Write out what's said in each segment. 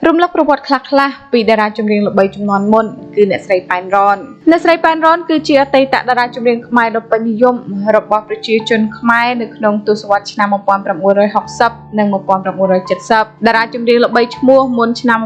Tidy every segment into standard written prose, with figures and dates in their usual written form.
រំលឹកប្រវត្តិខ្លះៗពីតារាចម្រៀងល្បីជំនាន់មុនគឺអ្នកស្រីប៉ែនរ៉នអ្នកស្រីប៉ែនរ៉នគឺជាអតីតតារាចម្រៀងខ្មែរដ៏ពេញនិយមរបស់ប្រជាជនខ្មែរនៅក្នុងទសវត្សរ៍ឆ្នាំ1960និង1970តារាចម្រៀងល្បីឈ្មោះមុនឆ្នាំ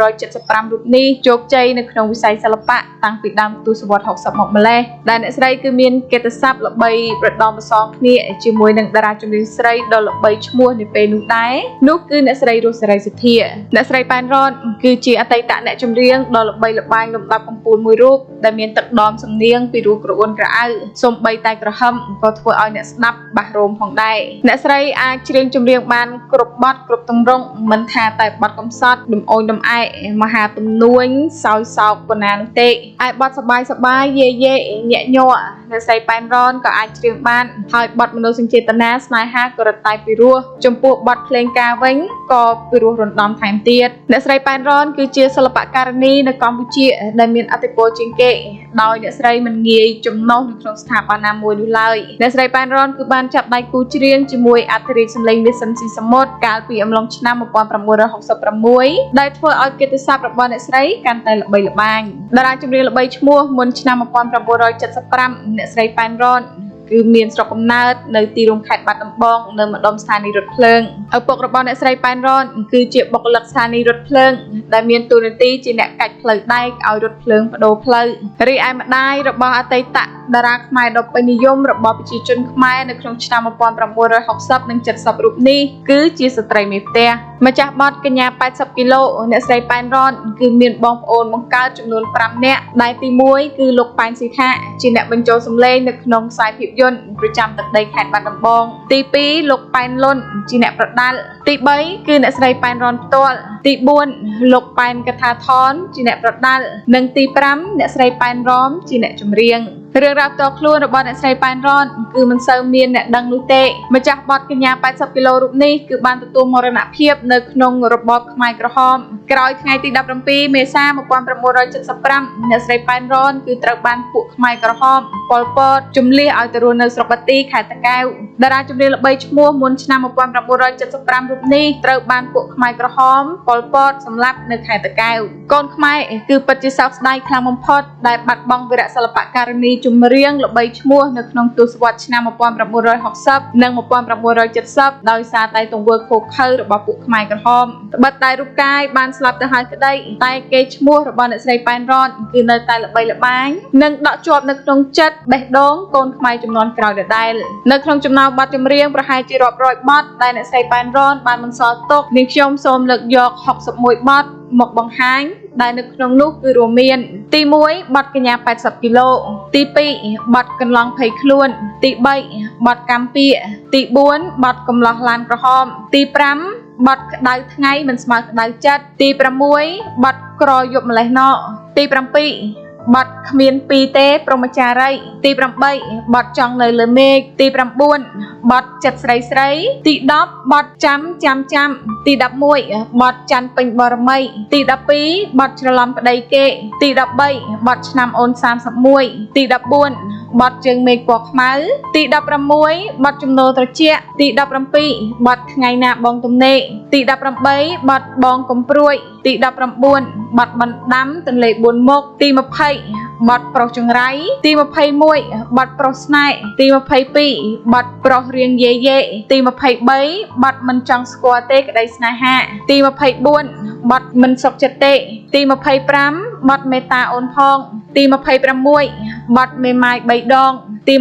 1975រូបនេះជោគជ័យនៅក្នុងវិស័យសិល្បៈតាំងពីដើមទសវត្សរ៍60មកម្លេះដែលអ្នកស្រីគឺមានកិត្តិស័ព្ទល្បីប្រដំប្រសងគ្នាជាមួយនឹងតារាចម្រៀងស្រីដ៏ល្បីឈ្មោះនាពេលនោះដែរនោះគឺអ្នកស្រីរស់សេរីសុទ្ធាអ្នកស្រីប៉ែនរ៉នគឺជាអតីតអ្នកចម្រៀងដ៏ល្បីល្បាញលំដាប់កំពូលមួយរូបដែលមានទឹកដមសំនៀងពីរោះក្រអួនក្រអៅសូម្បីតែក្រហមក៏ធ្វើឲ្យអ្នកស្ដាប់បាសរោមផងដែរអ្នកស្រីអាចច្រៀងចម្រៀងបានគ្រប់បទគ្រប់ទម្រង់មិនថាតែបទកំសត់ដំអូញដំអែកមហាទំនួញសោយសោកប៉ុណ្ណានោះទេឯបទសបាយសបាយយេយេញាក់ញ័រអ្នកស្រីប៉ែនរ៉នក៏អាចច្រៀងបានហើយបទមនោសញ្ចេតនាស្នេហាក៏រត់តែពីរោះចំពោះបទភ្លេងការវិញក៏ពីរោះរណ្ដំថែមទៀតអ្នកស្រីប៉ែនរ៉នគឺជាសិល្បករនីនៅកម្ពុជាដែលមានឥទ្ធិពលជាងគេដោយអ្នកស្រីមិនងាយចំណុះនៅក្នុងស្ថាប័នណាមួយនោះឡើយអ្នកស្រីប៉ែនរ៉នគឺបានចាប់ដៃគូច្រៀងជាមួយអធិរាជសម្លេងមាសស៊ីនស៊ីសមុទ្រកាលពីអំឡុងឆ្នាំ1966ដែលធ្វើឲ្យកិត្តិស័ព្ទរបស់អ្នកស្រីកាន់តែល្បីល្បាញតារាចម្រៀងល្បីឈ្មោះមុនឆ្នាំ1975អ្នកស្រីប៉ែនរ៉នគឺមានស្រុកកំណើតនៅទីរួមខេត្តបាត់ដំបងនៅម្ដុំស្ថានីយ៍រថភ្លើងឪពុករបស់អ្នកស្រីប៉ែនរ៉នគឺជាបុគ្គលិកស្ថានីយ៍រថភ្លើងដែលមានតួនាទីជាអ្នកកាច់ផ្លូវដែកឲ្យរថភ្លើងបដូរផ្លូវរីឯម្ដាយរបស់អតីតតារាខ្មែរដ៏ពេញនិយមរបស់ប្រជាជនខ្មែរនៅក្នុងឆ្នាំ1960និង70រូបនេះគឺជាស្ត្រីមេផ្ទះម្ចាស់បទកញ្ញា80គីឡូអ្នកស្រីប៉ែនរ៉នគឺមានបងប្អូនបង្កើតចំនួន5នាក់ដែលទី1គឺលោកប៉ែនស៊ីថាជាអ្នកបញ្ចូលសម្លេងនៅក្នុងខ្សែភាពយន្តប្រចាំទឹកដីខេត្តបាត់ដំបងទី2លោកប៉ែនលុនជាអ្នកប្រដាល់ទី3គឺអ្នកស្រីប៉ែនរ៉នផ្ទាល់ទី4លោកប៉ែនកថាថនជាអ្នកប្រដាល់និងទី5អ្នកស្រីប៉ែនរ៉មជាអ្នកចម្រៀងរឿងរ៉ាវផ្ទាល់ខ្លួនរបស់អ្នកស្រីប៉ែនរ៉នគឺមិនសូវមានអ្នកដឹងនោះទេម្ចាស់បទកញ្ញា80គីឡូរូបនេះគឺបានទទួលមរណភាពនៅក្នុងរបបខ្មែរក្រហមក្រោយថ្ងៃទី17មេសា1975អ្នកស្រីប៉ែនរ៉នគឺត្រូវបានពួកខ្មែរក្រហមប៉ុលពតជំលះឲ្យទៅរស់នៅស្រុកបាទីខេត្តតាកែវតារាចម្រៀងល្បីឈ្មោះមុនឆ្នាំ1975រូបនេះត្រូវបានពួកខ្មែរក្រហមប៉ុលពតសម្លាប់នៅខេត្តតាកែវកូនខ្មែរគឺពិតជាសោកស្ដាយខ្លាំងបំផុតដែលបាត់បង់វីរៈសិល្បករនីចម្រៀងល្បីឈ្មោះនៅក្នុងទសវត្សរ៍ឆ្នាំ1960និង1970ដោយសារតែទង្វើឃោរឃៅរបស់ពួកខ្មែរក្រហមត្បិតតែរូបកាយបានស្លាប់ទៅហើយក្តីតែគេឈ្មោះរបស់អ្នកស្រីប៉ែនរ៉នគឺនៅតែល្បីល្បាញនិងដក់ជាប់នៅក្នុងចិត្តបេះដូងកូនខ្មែរជំនាន់ក្រោយដដែលនៅក្នុងចំណោមបទចម្រៀងប្រហែលជារាប់រយបទដែលអ្នកស្រីប៉ែនរ៉នបានបន្សល់ទុកនាងខ្ញុំសូមលើកយក61បទមកបង្ហាញដែលនៅក្នុងនោះគឺរួមមានទី1បទកញ្ញា80គីឡូទី2បទកន្លងភ័យខ្លួនទី3បទកម្មពាក្យទី4បទកំឡោះឡានក្រហមទី5បទក្តៅថ្ងៃមិនស្មើក្តៅចិត្តទី6បទក្រយប់ម្លេះណទី7បទគ្មានពីរទេព្រហ្មចារីទី8បទចង់នៅលើមេឃទី9បទចិត្តស្រីស្រីទី10បទចាំចាំចាំទី11បទច័ន្ទពេញបរមីទី12បទច្រឡំប្តីគេទី13បទឆ្នាំអូន31ទី14បទជើងមេឃពណ៌ខ្មៅទី16បទចំណូលត្រជាក់ទី17បទថ្ងៃណាបងទំនេរទី18បទបងកំព្រួយទី19បទបណ្ដាំទន្លេ4មុខទី20បទប្រុសចង្រៃទី21បទប្រុសស្នេហ៍ទី22បទប្រុសរៀងយេយេទី23បទមិនចង់ស្គាល់ទេក្តីស្នេហាទី24បទមិនសុខចិត្តទេទី25បទមេត្តាអូនផងទី26បទមេម៉ាយ3ដងទី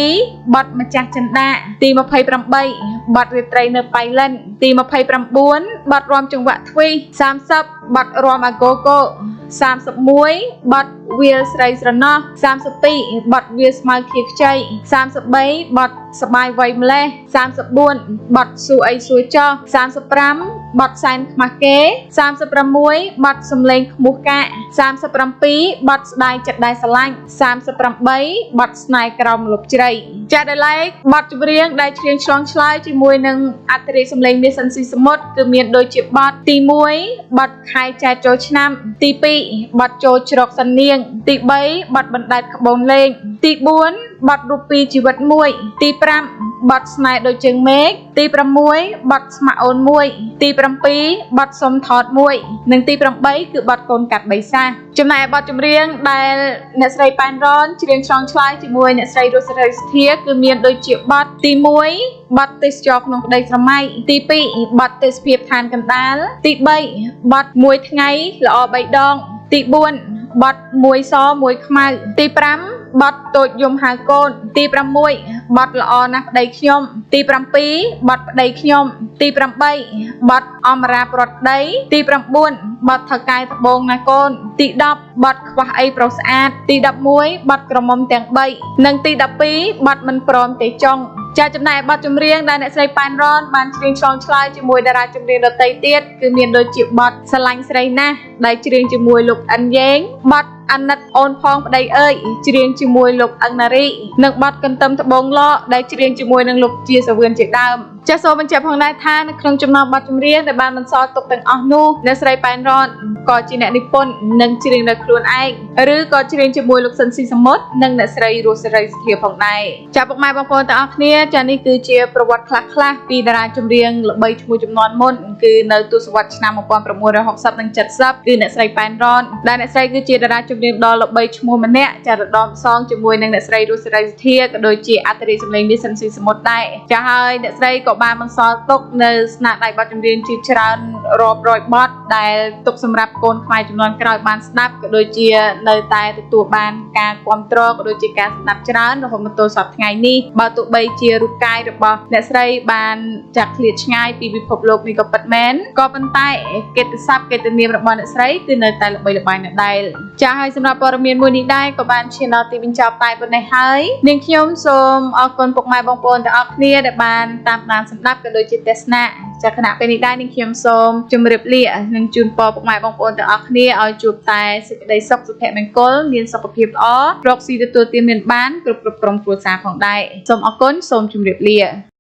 27បទម្ចាស់ចិន្តាទី28បទរាត្រីនៅប៉ៃលិនទី29បទរាំចង្វាក់ទ្វី30បទរាំអាកូកូ31បទវាលស្រីស្រណោះ32បទវាលស្មៅខៀខ្ចី33បទសបាយវ័យម្លេះ34បទសួរអីសួរចោះ35បទសែនខ្មាស់គេ36បទសំលេងខ្មោះកាក37បទស្ដាយចិត្តដែលស្រឡាញ់38បទស្នេហ៍ក្រោមលប់ជ្រៃចាស់ដែលឡែកបទចម្រៀងដែលច្រៀងឆ្លងឆ្លើយជាមួយនឹងអត្ថរិយសម្លេងមាសសិនស៊ីសមុទ្រគឺមានដូចជាបទទី1បទខែចែកចូលឆ្នាំទី2បទចូលជ្រកសិននាងទី3បទបណ្ដែតក្បូនលេងទី4 4បទរូបពីជីវិតមួយទី5បទស្នេហ៍ដូចជើងមេឃទី6បទស្មាក់អូនមួយទី7បទសុំថតមួយនិងទី8គឺបទកូនកាត់បីសាសចំណែកឯបទចម្រៀងដែលអ្នកស្រីប៉ែនរ៉នច្រៀងឆ្លងឆ្លើយជាមួយអ្នកស្រីរស់សេរីសុធាគឺមានដូចជាបទទី1បទទេសចរក្នុងក្តីស្រមៃទី2បទទេសភាពឋានកណ្ដាលទី3បទមួយថ្ងៃល្អ3ដងទី4បទមួយសមួយខ្មៅទី5បទតូចយំហៅកូនទី6បទល្អណាស់ប្តីខ្ញុំទី7បទប្តីខ្ញុំទី8បទអមរាប្រត់ដីទី9បទថកែត្បូងណាកូនទី10បទខ្វះអីប្រុសស្អាតទី11បទក្រមុំទាំង3និងទី12បទមិនព្រមទេចុងចាចំណែកបទចម្រៀងដែលអ្នកស្រីប៉ែនរ៉នបានច្រៀងឆ្លងឆ្លើយជាមួយតារាចម្រៀងដទៃទៀតគឺមានដូចជាបទស្រឡាញ់ស្រីណាស់ដែលច្រៀងជាមួយលោកអិនយ៉េងបទអាណិតអូនផងប្តីអើយច្រៀងជាមួយលោកអឹងណារីនិងបទកន្ទឹមត្បូងលកដែលច្រៀងជាមួយនឹងលោកជាសាវឿនជាដើមចាសសូមបញ្ជាក់ផងដែរថានៅក្នុងចំណោមបទចម្រៀងដែលបានបន្សល់ទុកទាំងអស់នោះអ្នកស្រីប៉ែនរ៉នក៏ជាអ្នកនិពន្ធនិងច្រៀងដោយខ្លួនឯងឬក៏ច្រៀងជាមួយលោកស៊ិនស៊ីសមុទ្រនិងអ្នកស្រីរស់សេរីសុធាផងដែរចាពុកម៉ែបងប្អូនទាំងអស់គ្នាចានេះគឺជាប្រវត្តិខ្លះៗពីតារាចម្រៀងល្បីឈ្មោះចំនួនមុនគឺនៅទសវត្សរ៍ឆ្នាំ1960និង70គឺអ្នកស្រីប៉ែនរ៉នដែលអ្នកស្រីគឺជាតារាចម្រៀងដ៏ល្បីឈ្មោះម្នាក់ចារដមផ្សងជាមួយនឹងអ្នកស្រីរស់សេរីសុធាក៏ដូចជាអធិរាជសម្លេងមាសស៊ិនស៊ីសមុទ្រដែរចាហើយអ្នកស្រីក៏បានបន្សល់ទុកនៅស្នាដៃបទចម្រៀងជាច្រើនរាប់រយបទដែលទុកសម្រាប់កូនខ្មែរជំនាន់ក្រោយបានស្ដាប់ក៏ដូចជានៅតែទទួលបានការគាំទ្រក៏ដូចជាការស្ដាប់ច្រើនរហូតមកទល់សប្តាហ៍ថ្ងៃនេះបើទោះបីជារូបកាយរបស់អ្នកស្រីបានចាក់ឃ្លាតឆ្ងាយពីពិភពលោកនេះក៏ពិតមែនក៏ប៉ុន្តែកិត្តិសព្ទកិត្តិនាមរបស់អ្នកស្រីគឺនៅតែល្បីល្បាញដដែលចាហើយសម្រាប់ព័ត៌មានមួយនេះដែរក៏បានឈានដល់ទីបញ្ចប់តែប៉ុណ្ណេះហើយនាងខ្ញុំសូមអរគុណពុកម៉ែបងប្អូនទាំងអស់គ្នាដែលបានតាមដានស្ដាប់ក៏ដូចជាទស្សនាចាខណៈពេលនេះដែរនាងខ្ញុំសូមជម្រាបលានិងជូនពរពុកម៉ែបងប្អូនទាំងអស់គ្នាឲ្យជួបតែសេចក្តីសុខសុភមង្គលមានសុខភាពល្អរកស៊ីទទួលទានមានបានគ្រប់គ្រប់ក្រុមគ្រួសារផងដែរសូមអរគុណសូមជម្រាបលា។